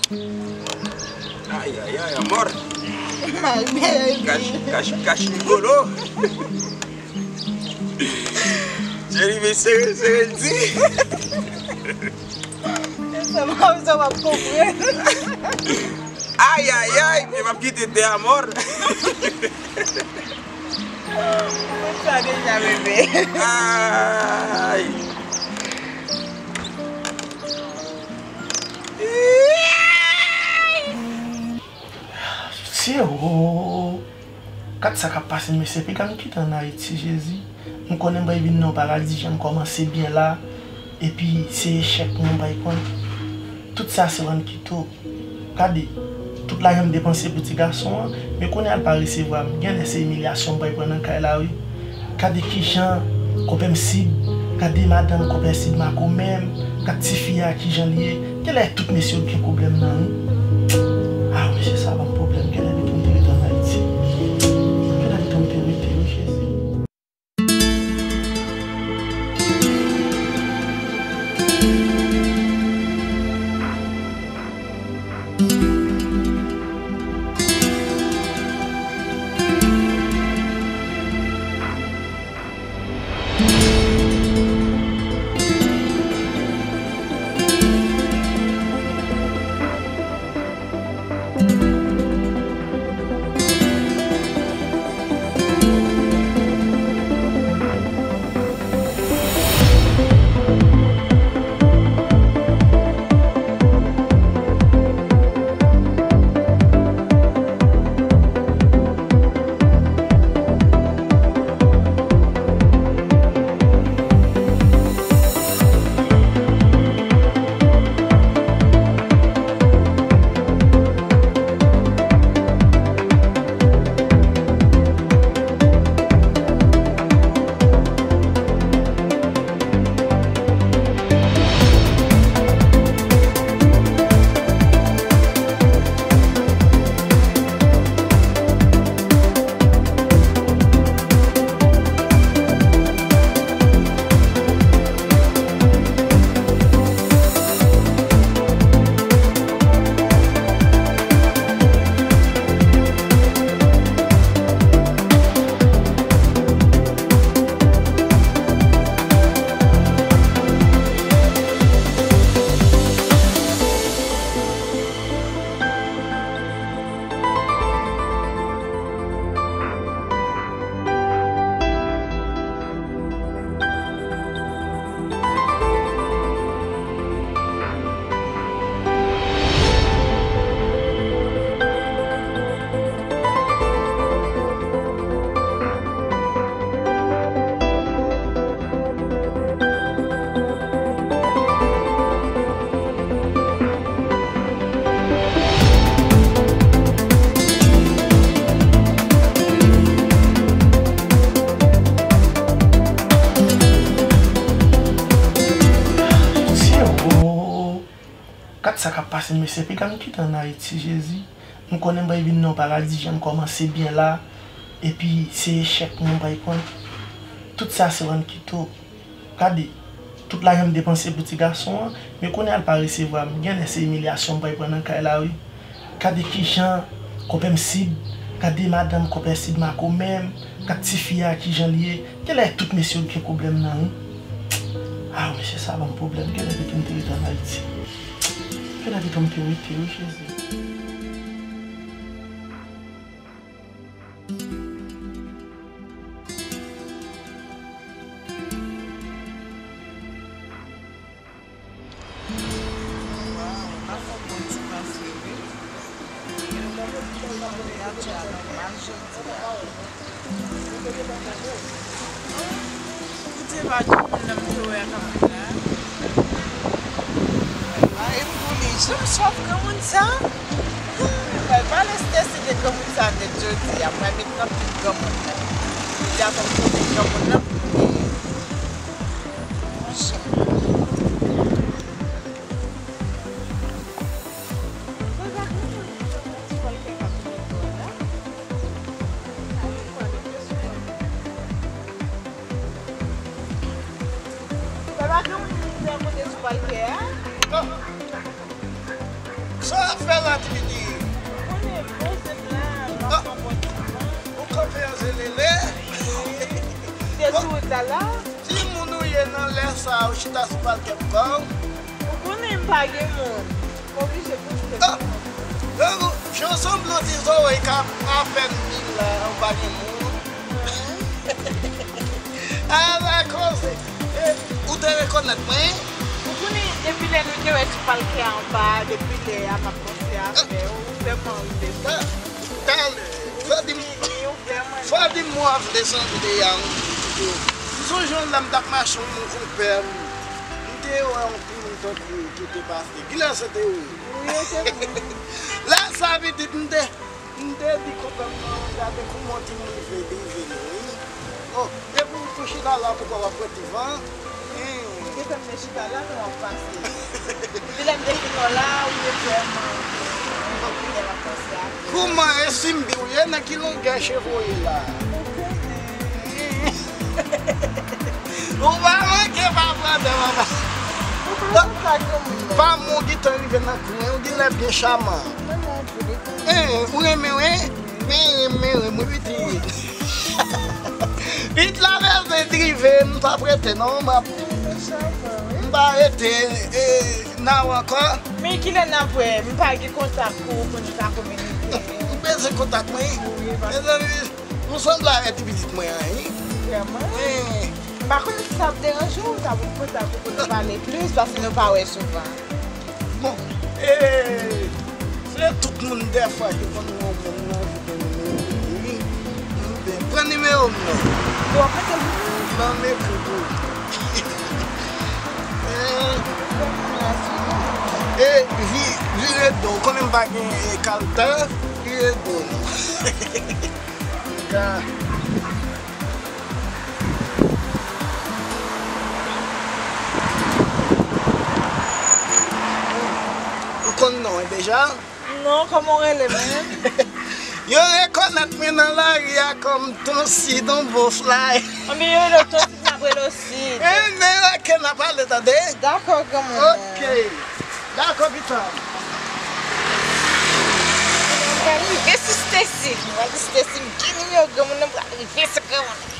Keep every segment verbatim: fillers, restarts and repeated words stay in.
Ay, ay, ay, amor. My baby. Cash, cash, cash, Nicolo. Cheri, men sere, sere, di. Se sa, m ap konprann. Ay, ay, ay, men m ap kite tè, amor. Mwen sa deja, bebe. Ay. Sye o. Gad sa k ap pase m, mesye. Piga m kite ann Ayiti, Jezi. M konnen m pral vin nan yon paradi, jan m kòmanse byen la. Epi se echèk mwen m pral pran. Tout sa se rann kito. Gade, tout lajan m depanse pou ti gason an, men kounye a l pa resevwa m. Genlè se imilyasyon m pral pran nan kay la, wi. Gade kijan konpè m Sid, gade madanm konpè Sid makomè m, gad tifi a kijan l ye. Genlè tout mesye yo gen pwoblèm nan, wi. Ah, mesye sa ban m pwoblèm, genlè pito m te rete ann Ayiti. Genlè pito m te rete, wi, Jezi. Gad sa k ap pase m, mesye. Piga m kite ann Ayiti, Jezi. M konnen m pral vin nan yon paradi, jan m kòmanse byen la. Epi se echèk mwen m pral pran. Tout sa se rann kito. Gade, tout lajan m depanse pou ti gason an, men kounye a l pa resevwa m. Genlè se imilyasyon m pral pran nan kay la, wi. Gade kijan konpè m Sid, gade madanm konpè Sid makomè m, gad tifi a kijan l ye. Genlè tout mesye yo gen pwoblèm nan, wi. Ah, mesye sa ban m pwoblèm. Genlè pito m te rete ann Ayiti. Genlè pito m te rete, wi, Jezi. Waw, pa fè bon ti pase wi. Yo, lè moun ki te konn te atye a nan mal jodi a. Koute pa gen moun nan m te wè a k ap vin la. Mari m pou li, jan m swaf granmoun sa. Mwen pa leste si de granmoun sa nèt jodi a. Mwen met nan pil granmoun nan. Jodi a fò m konnen granmoun nan pou li. Sa pa gen moun ki te monte sou palkè a? Non. Sa, Fè la, Tibidi. Ou konnen, poze m la, m ap pran bon ti van. Ou kanpe an zelele. Wi. Se sou wout la, la. Timoun ou ye nan lè sa a, ou chita sou palkè pou kò w. Ou konnen m pa gen moun. M oblije pouse. Ah! Donk, jan w sanble w di Zoe ka apèn vin la, ou pa gen moun. Ala koze! E, ou te rekonèt mwen? Ou konnen, depi lè nou te wè sou palkè anba, depi lè a m ap panse afè w, ou vrèman rive. Talè, fò di m, fò di m mwen ap desann de a yon ti pito. M sonje yon lè m t ap mache yon konpè m, m te wè yon timoun tankou w ki te pase. Kilè se te ou? Wi, se mwen. Lè sa pitit m te M te di konpè m nan, gade kouman timoun rive drive nou, wi. Oh, depi w chita la, poukò w ap pran ti van? Gentan m te chita la, nou ap pase. Depi lè m te fin wè w la, ou te vrèman, m ap panse a. Kouman e Simbi w ye, nan ki longè cheve w ye la? Ou konnen. Ou pa manke pa pran dan, papa. Ou pa konn sa granmoun nan. Pa m ou gentan rive nan kwen, ou genlè byen chaman. Mwen non, pou li. Eh, ou renmen, wi? Men, men, men, mwen pitit. Pitit la bezwen drive, m p ap rete non, m ap, m pa rete, eh, nan ankò. Men kilè n ap wè, m pa gen kontak pou ou pou nou ka kominike. Ou bezwen kontak mwen? Wi, paske mezanmi, ou sanble avèk ti pitit mwen an, wi. Vrèman? Wi. M pa konnen si sa ap deranje w, sa pou kontak ou pou nou pale plis, paske nou pa wè souvan. Bon, e, se tout moun dèfwa ki konn wè yon moun nan vi de nou, wi. Pran nimewo m non. Bon, mete pou mwen. Ban m ekri pou ou. E, e, vi-, vire do, konnen m pa gen, e, kalta, vire do non. Ka. Ou konn non mwen deja? Non, kòman w rele menm? Yo rekonèt mwen nan lari a kòm Ton Sid, on bon fly. Anben yo rele w Ton Sid, n ap rele w Sid. Enben, oke, n a pale, tande? Dakò, granmoun. Oke. Dakò, pita. M pral rive sou Stacy. M pral di Stacy, m gen nimewo granmoun nan, m pral rive sou granmoun nan.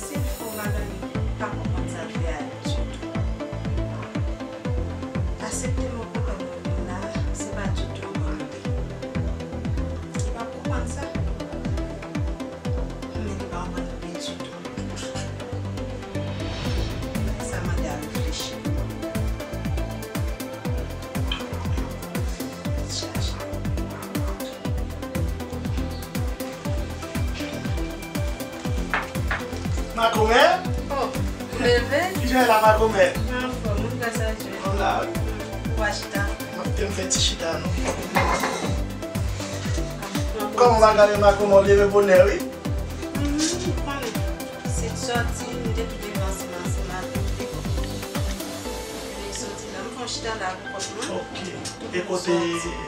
Si l fè w bagay, pa konprann sa l fè a ditou. Aksepte mwen konpè mwen vin la, se pa ditou yon bòn ide. Li p ap konprann sa. Men li pa konprann ide ditou. Sa mande a reflechi. Makomè? Oh, ou leve? Kijan w ye la, makomè? Mwen anfòm, wi, gras a Dye. Ou la, wi. Ou pa chita? M ap te m fè ti chita, non. Kòman bagay yo, makomè, w leve bonè, wi? Mhm, ou konnen. Se sòti, m te kite l ansanm, ansanm avè m. Epi sòti la, m fè yon chita la pou kont mwen. Ok. E kote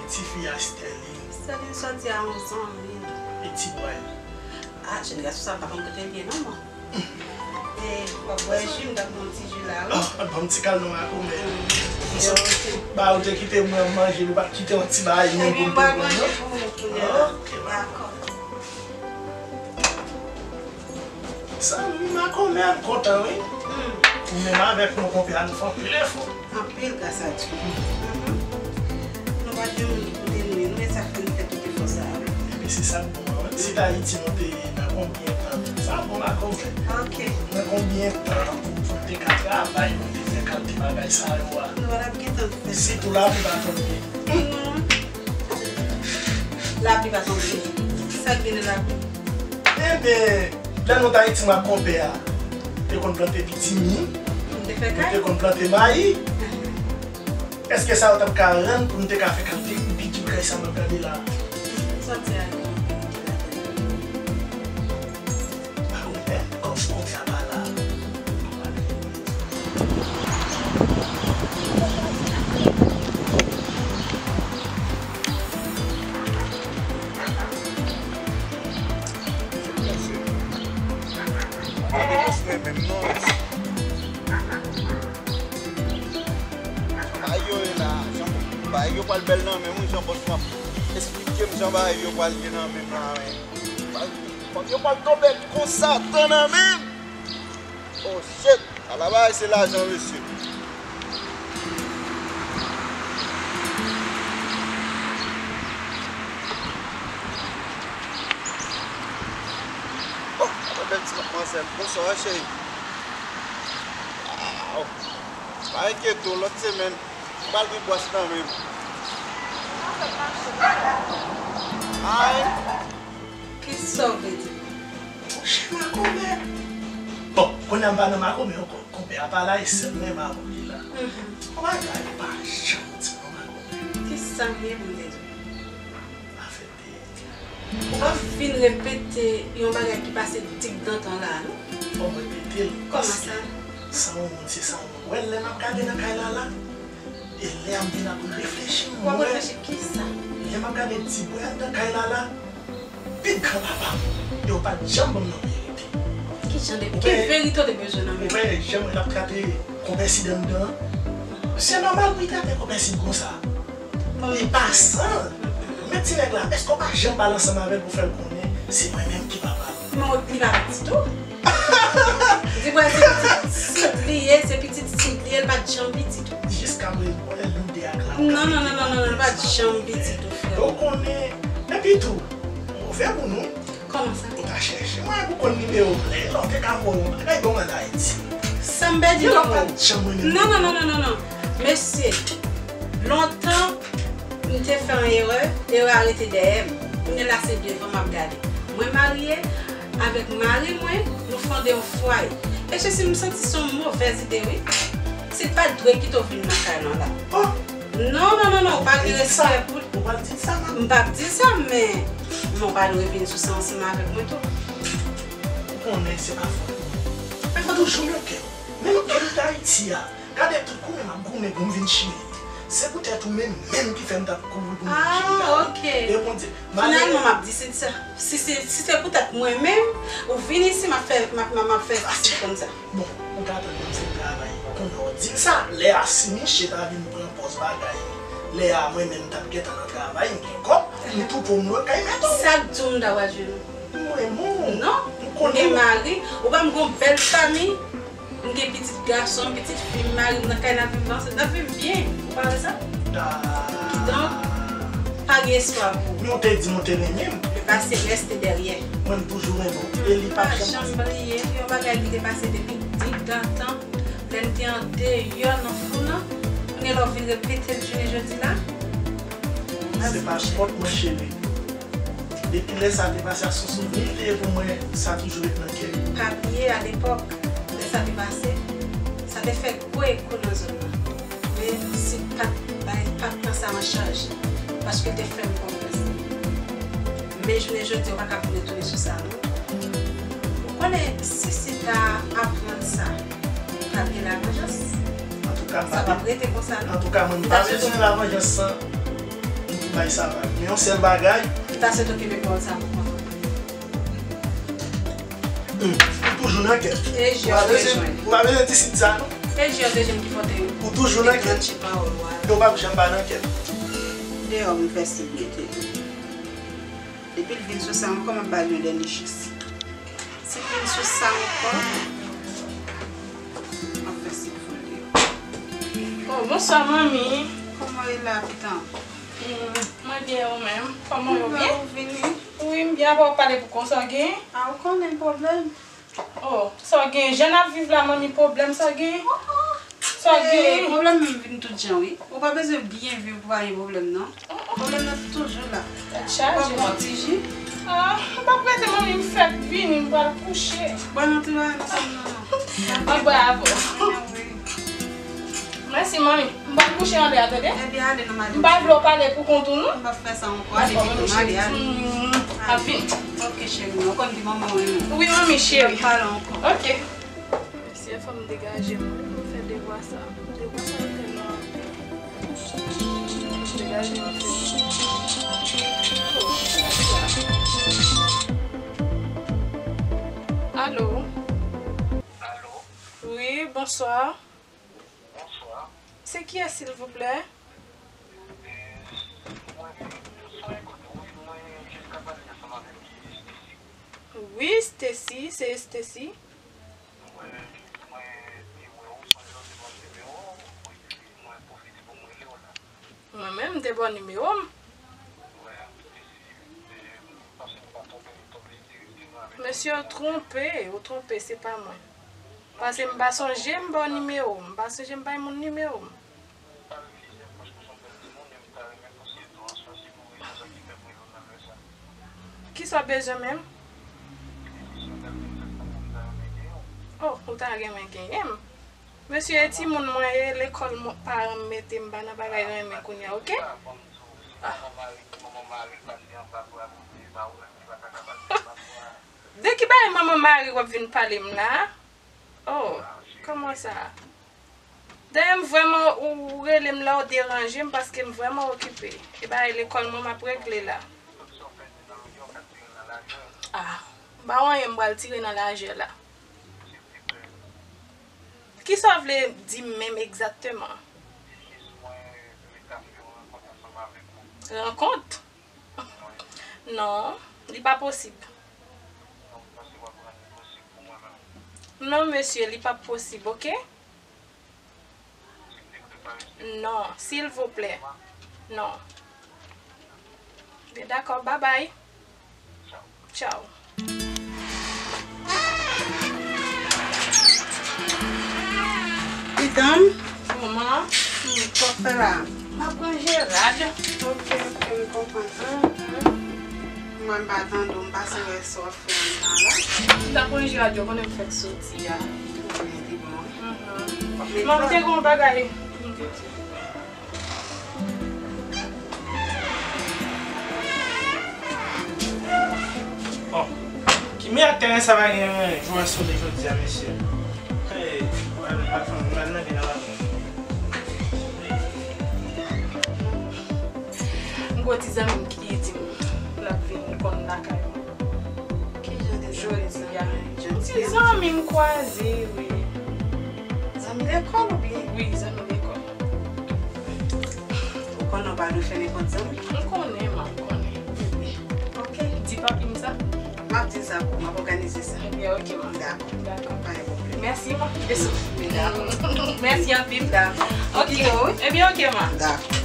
tifi a, Sterline? Sterline sòti a yon zanmi l. E ti bwa yo? Ah, jenn gason sa pa konn kote l ye non, mwen. E w ap bwè ji, m t ap bwè yon ti ji la, wi. Ah, ban m ti kal non, makomè. M sot ba ou te kite mwen manje, ou pa t kite yon ti bagay menm pou m te pran, non? Epi m pral manje pou ou kounye a. Ok, dakò. Sa wi, makomè, m kontan, wi. Hmm. Ou menm avèk nou, konpè a, nou fè anpil efò. Anpil gras a Dye. Mhm. Nou pa t gen moun ki koute nou ye, nou, e sa k fè nou fè tout efò sa a, wi. Ebyen, se sa k bon an, wi. Si t Ayiti, nou te ye nan konbyen tan? Sa bon, makomè. Ok. Nan konbyen tan pou, pou te ka travay, pou te fè Kante bagay sa yo a. Nou pa t ap gen tan fè sa. Sitou lapli pa tonbe. Non. Lapli pa tonbe. Sa k vin lapli? Ebyen, lè nou t Ayiti, mwen ak konpè a, te konn plante pitimi, nou te konn plante mayi. Èske sa yo t ap ka rann pou nou te ka fè kante bidjibgay sa m ap gade la? Sa w di a gen yon verite ladan l. Pa ou menm, kòm konpè a pa la. Bagay yo ye la, jan, bagay yo pral bèl nan men m wi, jan bòs m ap esplike m jan bagay yo pral ye nan men m la, men. Bagay yo pral tonbe konsa, tan nan men m. Oh shit! Ala bagay se lajan, mesye. Oh, ala bèl ti manzè. Bonswa, cheri. Waw. Pa enkyete w, lòt semèn, m pral gen bwòs nan men m. Ay! Kisa w vle di? Monchè, makomè. Bon, kounye a m pa nan makomè ankò. Konpè a pa la, e sèl mwen m ap li la. Mhm. Yon bagay pa janm di non, makomè. Kisa m ye pou m te di w? Afè de... Ou ap vin repete yon bagay ki pase digdantan la a, non? Fò m repete l. Kòman sa? Paske sa yon moun, se sa yon moun. Ou wè lè m ap gade nan kay la la, e lè a m vin ap reflechi, m wè. W ap reflechi kisa? Lè m ap gade ti bwè anndan kay la la, pi gran papa m, e w pa t janm ban m nan verite. Ki jan de, ki verite w te bezwen nan men m? Ou wè jan mwen ap trate konpè Sid anndan an? Se nòmal pou li trate konpè Sid konsa. Li pa san l. Men ti nèg la, èske w pa janm pale ansanm avè l pou fè l konnen se mwen menm ki papa l? Men w, li pa pitit ou? Di mwen se pitit Sid li ye, se pitit Sid li ye, l pa t janm pitit ou. Jiskaprezan, w wè lide ak la. Non, non, non, non, non, non, l pa t janm pitit ou, frè m. Ou konnen, epi tou, move pou nou. Kòman sa? Ou ta chèche mwen pou konn nimewo m, lè ou te ka voye yon bagay ban mwen ann Ayiti. Sa m pèdi non. Ou pa t janm renmen m. Non, non, non, non, non, non. Mesye, lontan, m te fè yon erè, erè a rete dèyè m. Kounye a la se devan m ap gade. Mwen marye avèk mari mwen, nou fonde yon fwaye. E se si m santi se yon movèz ide, wi. Sid pa t dwe kite w vin nan kay lan la. Oh! Non, non, non, non, ou pa gen respè pou l. Ou pral di l sa, man? M p ap di l sa, men, men ou pa dwe vin sou sa ansanm avèk mwen tou. Ou konnen se pa fòt mwen. Ou toujou nan kè m. Menm kè m t Ayiti a. Gade tout goumen m ap goumen pou m vin Chili. Se poutèt ou menm, menm ki fè m t ap kouri pou m vin Chili la. Ah, ok. E Bondye, malere. Finalman, m ap di se sa. Si se, si se poutèt mwen menm, ou vin isi, m ap fè, m ap, m ap, m ap fè ti konn sa. Bon, ou ka tann m fin travay. Kounye a w di m sa, lè a si Miche ta vin pran pòz bagay, lè a mwen menm m t ap gentan nan travay, m gen kòb, m tou pou m lwe kay mèt ou. Sa k di w m ta pral jwenn ou? Mwen, mwen. Non, m gen mari, ou pa m gon bèl fanmi. M gen pitit gason m, pitit fi m, mari m nan kay, n ap viv ansanm, n ap viv byen. Ou pa wè sa? Kidonk, pa gen espwa pou ou. Men w te di m ou te renmen m. Le passé reste derrière. Mwen, m toujou renmen w. E li p ap janm pase. M pa janm bliye yon bagay ki te pase depi digdantan, lè n te andeyò nan fou nan. Kounye a la w vin repete l jounen jodi la. Se pa fòt mwen, cheri. Depi lè sa te pase a, se yon souvni li te ye pou mwen, sa toujou ret nan kè m. Pa bliye, alepòk, lè sa te pase, sa te fè gwo eko nan zòn nan. Men Sid pa t bay, pa t pran sa an chaj, paske l te fè m konfyans. Men jounen jodi a, ou pa ka vin retounen sou sa, non. Ou konnen, si Sid ta aprann sa, pa gen lavanjans. Antouka, m pa... Sa p ap rete konsa, non. Antouka, mwen, m pa bezwen lavanjans san m bay sa vag. Men yon sèl bagay. M ta swete w kenbe pawòl sa pou kont ou. Hmm, ou toujou nan kè m. E je w te jwenn. Ou pa bezwen, ou pa bezwen di Sid sa, non. E je w te jwenn ki fè w te... Ou toujou nan kè m. Ti pawòl ou a. E w p ap janm pa nan kè m. Deyò, m fè Sid mete. Depi l vin sou sa ankò, m ap ba l yon dènye chans. Si l vin sou sa ankò, m ap fè Sid foule deyò. Oh, bonswa, manmi. Kòman w ye la, pitit? Hmm, mwen byen, ou menm? Kòman w ye, ou byen? Ou vini? Wi, m byen. Apa w pale pou kont sa w genyen? A, ou konnen pwoblèm. Oh, sa w genyen? Jan n ap viv la, manmi, pwoblèm sa w genyen? Oh, oh. Sa gen? Pwoblèm vin tout jan, wi. Ou pa bezwen byen viv pou pa gen pwoblèm, non. Pwoblèm nan toujou la. Tèt chaje. Ou pa pran ti ji? Ah, ou pa prete manmi, m fèk vini, m pral kouche. Bon, non, ti bagay, non, non, non. An bravo. Mèsi, manmi. M pral kouche anlè a, tande? Ebyen, ale, non, madanm. M pa vle w pale pou kont ou, non. M pa fè sa ankò. Ale, ale, ale. Ap vin. Ok, cheri, non, ou konn ki manman w ye, non. Wi, manmi, cheri. M pale ankò. Ok. Mesye, fò m degaje m wi pou m fè devwa sa. Devwa sa yo tèlman anpil. Fò m degaje m fè. Oh, gade sa. Alo? Alo? Wi, bonswa. Bonswa. Se kiyès, silvouplè? E, mwen, mwen, kote w ye, mwen jis ka pale ansanm avèk Stacy. Wi, Stacy, se Stacy. Mwen, mwen te wè w, mwen jwenn nimewo w, epi mwen pwofite pou mwen rele w la. Mwen menm, m te ba w nimewo m. Wè, m te, e, m panse m pa twonpe m, m twonpe direkteman avèk. Mesye, ou twonpe, ou twonpe, se pa mwen. Paske m pa sonje m ba w nimewo m, m pa sonje m bay moun nimewo m. Kisa w bezwen menm? Oh, ou ta renmen genyen m. Mesye, e timoun mwen ye, lekòl mwen, paran m mete m pa nan bagay renmen kounye a, oke? Ah. De ki bagay manman mari w ap vin pale m la? Oh, kòman sa? Dayè, m vrèman, ou rele m la, ou deranje m paske m vrèman okipe. E bagay lekòl mwen m ap regle la. Ah, m pa wè anyen m pral tire nan lajè la. Kisa w vle di m menm egzakteman? Rankont? Non, li pa posib. Non, mesye, li p ap posib, oke? Non, silvouplè. Non. Dakò, babay. Tchaw. Pitanm. Kòman? Hmm, sa w ap fè la? M ap ranje rad. Ok, ok, m konprann. Mhm. Mwen m pa tande w, m pase wè sa w ap fè anndan la. M t ap ranje rad yo, konnen m fèk soti a. Ebyen, li bon. Mhm. Mwen, m te gen yon bagay pou m te di. Bon, ki mirak tèren sa pa gen jwè sole jodi a, mesye? Hey, al, al, al nan vin la. M gon ti zanmi m ki di m l ap vin konn lakay mwen. Ki jan de zanmi sa? Jodi a. Ti zanmi m kwaze, wi. Zanmi lekòl oubyen? Wi, zanmi lekòl. Ou konnen w pa dwe fè nenpòt zanmi. M konnen, man, m konnen. Ok. Di papi m sa. M ap di l sa pou ou, m ap òganize sa. Ebyen, ok, man. Dakò. Dakò. Pa gen pwoblèm. Mèsi, man. Dakò. Mèsi anpil. Dakò. Ok. Ebyen, ok, man. Dakò.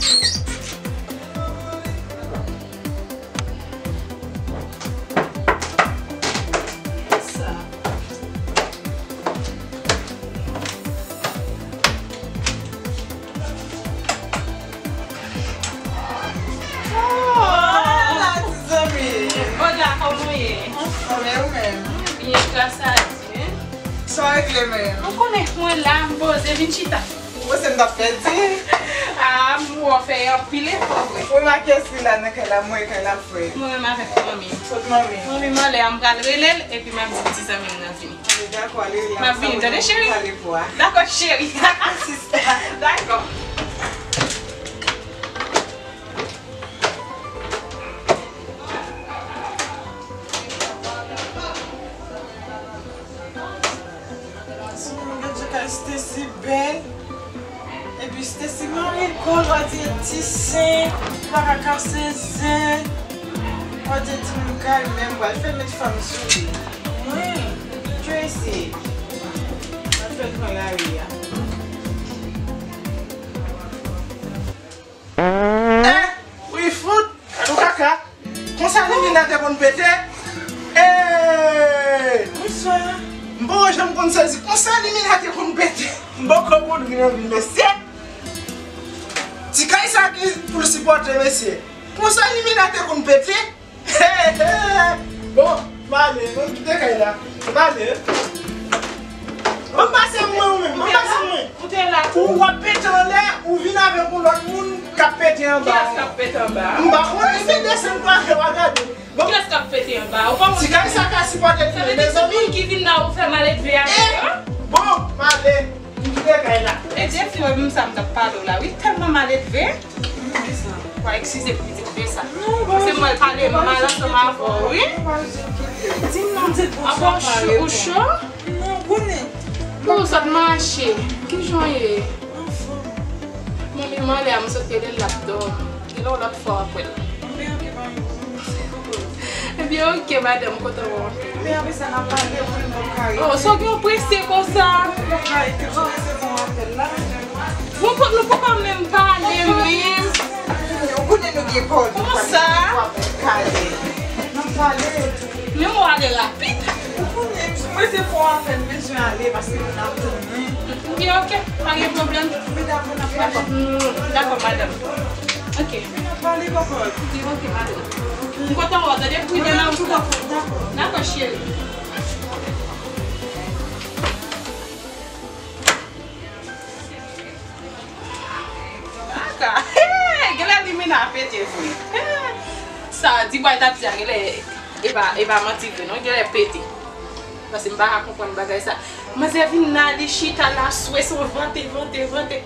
Sa. Oh! Hola, ti zanmi. Hola, kòman w ye? Anfòm, e ou menm? Byen, gras a Dye. Sa w regle menm? Ou konnen mwen la, m poze, vin chita. Ou panse m t ap pèdi? Ah, m wè w fè anpil efò vre. Ou remake sila nan kay la, m wè kay la fre. Mwen menm avèk manmi m. Kot manmi? Manmi m anlè a, m pral rele l, epi m ap di ti zanmi m nan vini. Anben, dakò, ale la. M ap vini, tande, cheri? Pale pou a. Dakò, cheri. Dakò, sista. Dakò. Gade jan kay Stacy bèl. Epi Stacy mare kò l, w a di ti sen, li pa ka kase zen. W a di timoun kay menm, pral fè met fanm sou li. Wi, Tracy. Pral fè l pran lari a. Eh, wi fout, gade yon kaka. Konsa limina te konn pete. Eh! Bonswa. M poko janm konn sezi. Konsa limina te konn pete. M poko Moun vin anvi mesye. Ti kay sa ki pou l sipòte mesye. Konsa limena te konn pete. Bon, m ale, m kite kay la. M ale. Ban m pase mwen ou menm, ban m pase mwen. Ou te la tou. Ou w ap pete anlè, ou vin avèk yon lòt moun k ap pete anba. Kiyès k ap pete anba? M pa konnen, se desann pase w a gade. Bon. Kiyès k ap pete anba? Ou pa wont? Ti kay sa ka sipòte li, mezanmi. Sa vle di se moun ki vin la ou fè maledve avè yo? Bon, m ale. M kite kay la. E de frè m sa m t ap pale w la, wi, tèlman maledve. Wa eskize m pitit, fè sa. Paske mwen pale mal ansanm avè w, wi. Di m non, di l pou ou cho, ou cho? Non, konnen. Bon, w sot mache. Kijan w ye? Manmi m anlè a, m sot rele l, l ap dòmi. Gen yon lòt fwa w ap wè l. Ebyen, oke, madanm, kontan wè w. Men apre sa, n ap pale, wi, m p ap ka rete. Oh, sa w gen w prese konsa? M p ap ka rete, m prese fè yon apèl la. Bon, nou poko menm pale, menm. Ou konnen nou gen kòd, nou pale, nou ap pale. N ap pale. Men w ale rapid. Ou konnen, m prese fè yon apèl, m bezwen ale, paske moun ap tann mwen. Byen, oke, pa gen pwoblèm. Dakò, madanm. Oke. Byen, oke, madanm. M kontan wè w, tande, pride nan wout la. Dakò, cheri. Genlè limena pete vre. Sa, Dibwa t ap di a, genlè e pa, e pa manti vre, non, genlè pete. Paske m pa ka konprann bagay sa. Manzè vin la, li chita la, swe se yon vante, vante, vante.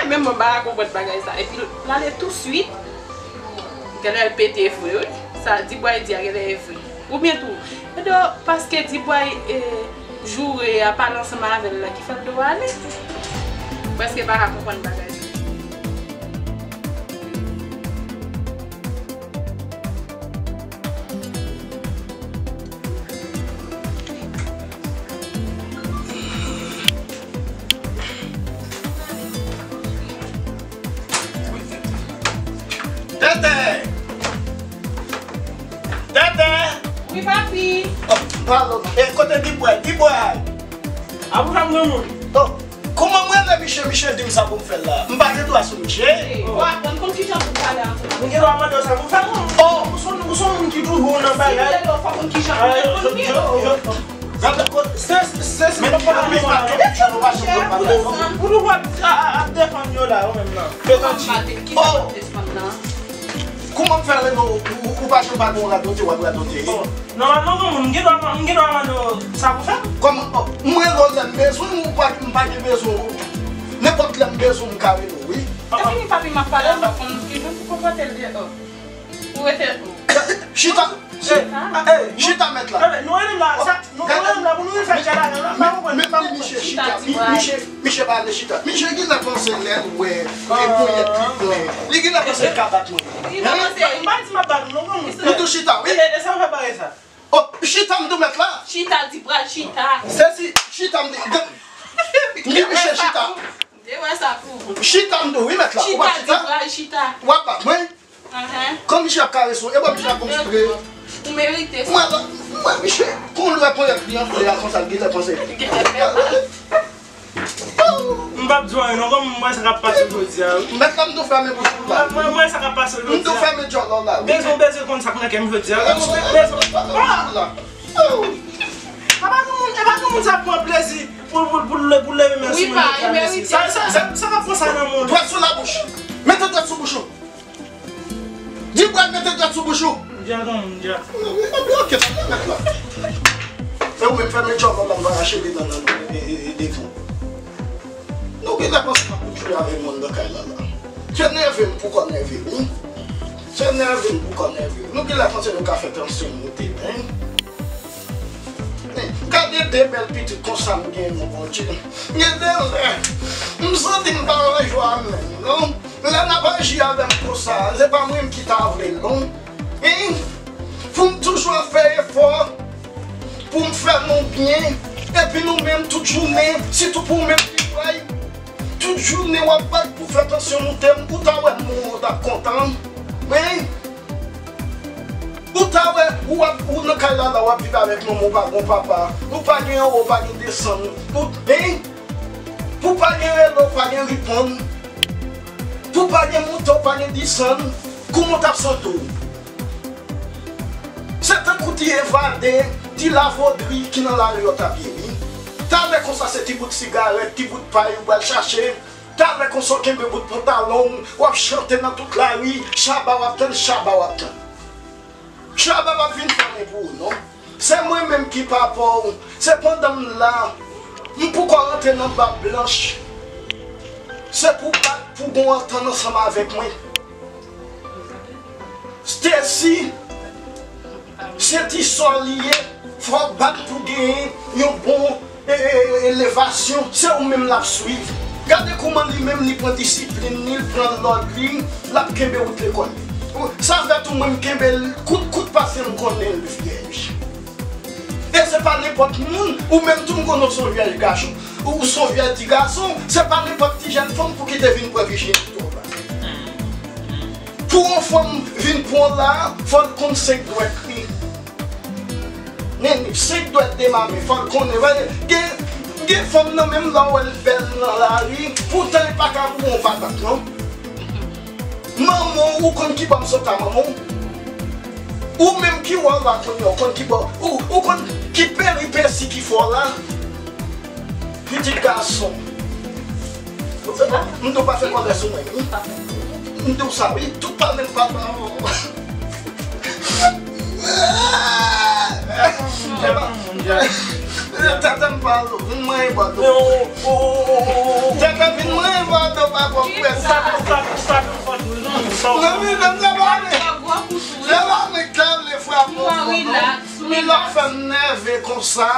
Menm mwen m pa ka konprann bagay sa. Epi l ale touswit. Genlè l pete vre, wi. Sa Dibwa di a, genlè e vre. Oubyen tou, e do, paske Dibwa, e, joure a pale ansanm avè l la, ki fè l do ale. Prèske pa ka konprann bagay sa. Tètè! Tètè! Wi, papi. Oh, padon. E kote Dibwa? Dibwa! A pou fè m granmoun. Oh, kouman m rele Miche, Miche di m sa pou m fè la? M pa gen dwa sou Miche. Hey, w aprann konn kijan pou pale ansanm. M gen dwa mande w sa pou fè? Oh, ou se yon, ou se yon moun ki toujou nan bagay. Si m rele w, fò konn kijan pou reponn li. Gade, se, se, se, men pa, men pa, ou toujou ap, ap, ap defann yo la, ou menm nan. Defann ki? Ki sa w ap defann nan? Kouman m fè rele w, ou, ou pa janm pa gen yon radote, w ap radote? Bon, nòmalman, granmoun, m gen dwa, m gen dwa mande w sa pou fè? Kòman, oh, m rele w lè m bezwen w, ou pa, m pa gen bezwen w. Nenpòt lè m bezwen w, m ka rele w, wi. Se fini, papi, m ap pale, m pa konn kijan pou konpòte l byen, oh. Ou rete. Chita. Chita. Chita, mèt la. Tande, nou rele m la, sa, nou rele m la pou nou vin fè tchalaga la, m pa konprann, m pa konprann. Miche chita, Miche, Miche pa vle chita. Miche genlè panse lè l wè e ponyèt li plen, li genlè panse l ka bat mwen. Li pa panse. M pa di m ap bat ou non, granmoun. Ou tou chita, wi. E, e sa w fè bagay sa? Oh, chita m tou, mèt la. Chita, Dibwa, chita. Sesi, chita m tou. Li Miche chita. M te wè sa pou ou. Chita m tou, wi, mèt la. Ou pa chita? Chita, Dibwa, chita. W ap bat mwen? Ahan. Kòm Miche ap karese w, e bon, Miche ap konsidere. Ou merite sa. Mwen, mwen, Miche, kon lè ponyèt li anfle a konsa, l genlè panse. M p ap di w anyen non, kòm m wè sa k ap pase jodi a, wi. Mèt la, m tou fèmen bouch ou la. Mwen, mwen, mwen, sa k ap pase jodi a. M tou fèmen djòl la, wi. Bezwen, bezwen konn sa k nan kè m jodi a. Bezwen, bezwen. Ah! E pa gen moun, e pa gen moun sa pran plezi pou, pou, pou, pou leve men sou mwen jodi a, mèsi. Sa, sa, sa, sa k ap pran sa nan mond? Dwèt sou la bouch. Mete dwèt sou bouch ou. Dibwa, mete dwèt sou bouch ou. M di a granmoun, m di a. Ebyen, oke, tande, mèt la. E ou menm, fèmen djòl la, m va rache de dan nan, e, e, e, devan. Nou genlè panse n ap kout jwe avè moun nan kay la, la. Se nève m poko nève, wi. Se nève m poko nève. Nou genlè panse nou ka fè tansyon moute, en. Gade de bèl pitit konsa m gen, mon Bondye. Gen de lè, m santi m pa nan jwa menm, non. Lè n ap aji avè m konsa, se pa mwen menm ki ta vle l, non. Hein? Pou m toujou ap fè efò pou m fè nou byen, epi nou menm tout jounen, sitou pou ou menm ki bay, tout jounen w ap bay pou fè tansyon moute m, ou ta wè m, ou ta kontan. Hein? Ou ta wè, ou ap, ou nan kay la, la, w ap viv avèk manman, ou pa gen papa, ou pa gen anwo, ou pa gen desann, ou, hein? Pou pa gen rele w, pa gen reponn. Pou pa gen moute w, pa gen desann. Kouman w t ap santi w? Se tankou ti evade, ti lavodri ki nan lari yo t ap ye, wi. Talè konsa se ti bout sigarèt, ti bout pay ou pral chache. Talè konsa w kenbe bout pantalon w, w ap chante nan tout lari, Shabba w ap tann, Shabba w ap tann. Shabba p ap vin fè anyen pou ou, non. Se mwen menm ki papa w. Se pandan m la, m poko rantre nan bab blanch. Se pou w bat pou w gon antann ansanm avèk mwen. Stacy, se ti sò li ye. Fò w bat pou w genyen yon bon e, e, e, elevasyon, se ou menm l ap swiv. Gade kouman li menm li pran disiplin li, l pran lòd li, l ap kenbe wout lekòl li. Ou, sa fè tou mwen m kenbe l kout kout paske m konnen l vyèj. E se pa nenpòt moun, ou menm tou m konnen w se yon vyèj gason. Ou se yon vyèj ti gason, se pa nenpòt ti jèn fanm pou ki te vin pran vijinite w la. Pou yon fanm vin pran w la, fò l konn senk dwèt li. Men senk dwèt de ma men, fò l konnen. Wè, gen, gen fanm nan menm lè w wè l bèl nan lari, poutan li pa ka boure yon patat, non. Manman w, ou konn ki bò m sot a manman w? Ou menm ki wè w la kounye a, ou konn ki bò, ou, ou konn ki peripesi ki fè w la? Pitit gason. M tou pa fè kòlè sou mwen, wi. M tou sa, wi. Tout pale m pa nan. Tètè m pale, vin mwen e bò do. Tètè vin mwen e bò do, pa bò pwès. Non, men, men, se pa mwen. Se pa mwen k ta vle frape w. Wi, lè w fè m nève konsa.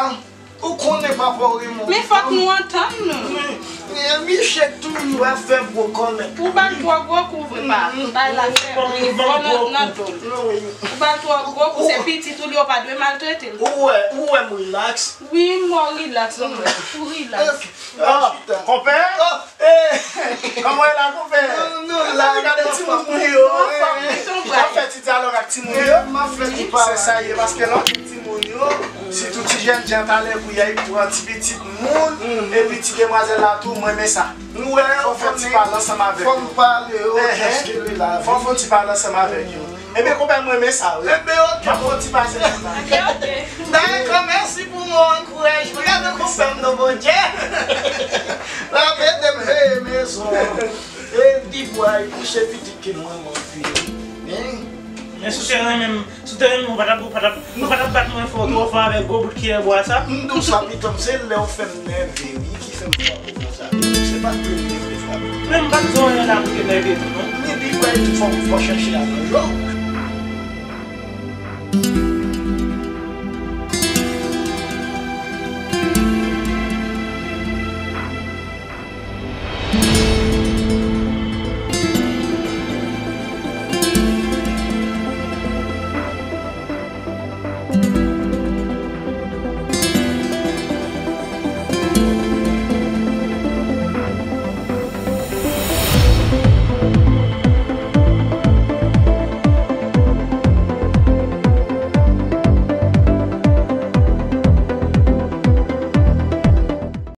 Ou konnen papa w remontan. Men fòk nou antann nou. Men, men misye toujou ap fè gwo kòlèt. Ou ba l twò gwo kou vre pa. Bay la fè vò nan, nan do l. Ou ba l twò gwo kou, se pitit ou li, ou pa dwe maltrete l. Ou wè, ou wè m rilaks. Wi, m wè w rilaks, ou rilaks. Ah, konpè? Kòman w ye la, konpè? Nou la, gade timoun mwen yo. W ap fè ti dyalòg ak timoun yo. Se sa ye, paske lè w gen timoun yo, sitou ti jènjan talè kounye a, y pran ti pitit moun, epi ti demwazèl la tou, mwen renmen sa. Fò w fè ti pale ansanm avèk yo. Fò w fè ti pale ansanm avèk yo. Ebyen, konpè, mwen renmen sa, wi. Ebyen, oke. M ap fè yon ti pase konsa. Oke, oke. Dakò, mèsi pou mo ankourajman. Gade konpè m nan Bondye. L ap ede m veye mezon an. E di bway, se pitit ke mwen, mwen fè. Hein? Men si w te renmen m, si w te renmen m, ou pa t ap, ou pa t ap, ou pa t ap bat mwen fò, twò fò avèk gwo bout kiyè bwa sa. M di w sa, pitit m, se lè w fè m nève, wi, ki fè m fè konsa. Se pa premye fwa. Men m pa t di w anyen la pou te nève tou, non. Men pi prè, fò, fò chèche aranjman.